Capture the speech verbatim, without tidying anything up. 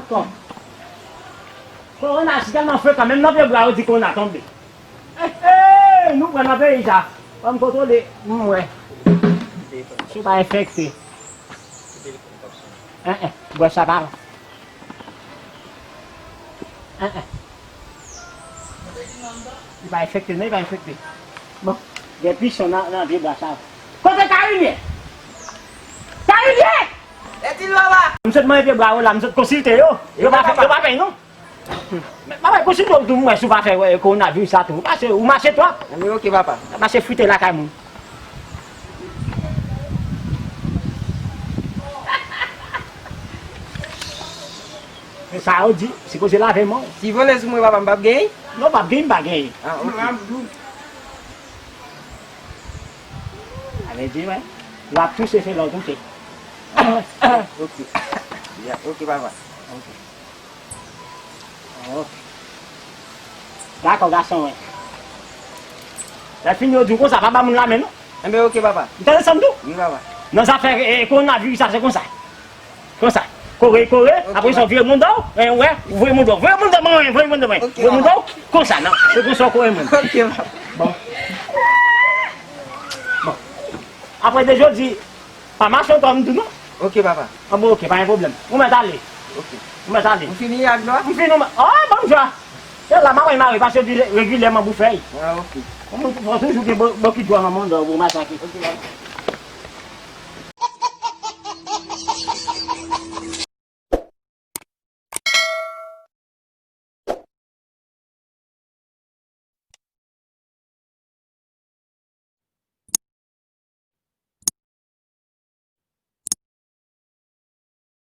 Bon. Kowona si tèlman frekan, menm nan pye bwa yo di kowona tonbe. Hey, hey, nou pran nan peyi sa. Ban m kontwole, m wè. Si w pa enfekte. Hein, hein, bwè sa pa. Hein, hein. Li pa enfekte, non, li pa enfekte. Bon, gen pison nan, nan pye bwa sa. Kote Karimye? Karimye! Etil papa! M sot manje pye bwa yo la, m sot konsilte yo. Yo pa fè, yo pa fè, non. Men, papa, konsilte yo tou, m wè si w pa fè, wè, kowonaviris sa tou. Ou mache, ou mache twòp. Anben, oke, papa. Mache frite lakay moun. Men sa yo di, sipoze lave men w. Si vòlè sou mwen, papa, m p ap genyen? Non, p ap genyen, m pa genyen. Ah, oke. Sa vle di, wè, w ap touche, se lè w touche. Ah, oke. Ya, oke, papa. Oke. Oke. Dakò, gason mwen. Lè fini, yo di w konsa, pa ba moun lamen, non. Enben, oke, papa. Ou tande sa m di w? Wi, papa. Nan zafè, eh, kowonaviris sa, se konsa. Konsa. Kore, kore, apre sa, w vire moun do w, eh, wè, ou voye moun do w. Voye moun do mwen, voye moun do mwen. Voye moun do w, konsa, non. Se konsa w kore moun. Oke, papa. Bon. Bon. Apre de jodi, pa mache ankò, m di w, non. Oke, papa. Ah, bon, oke, pa gen pwoblèm. Ou mèt ale. Oke. Ou mèt ale. Ou fini ak dlo a? M fini, ou mèt, oh, ban m dlo a. Se la, m ap mare, paske regilyèman pou fèy. Ah, oke. Ou fò toujou gen bokit dlo a nan men w pou masake. Oke, papa.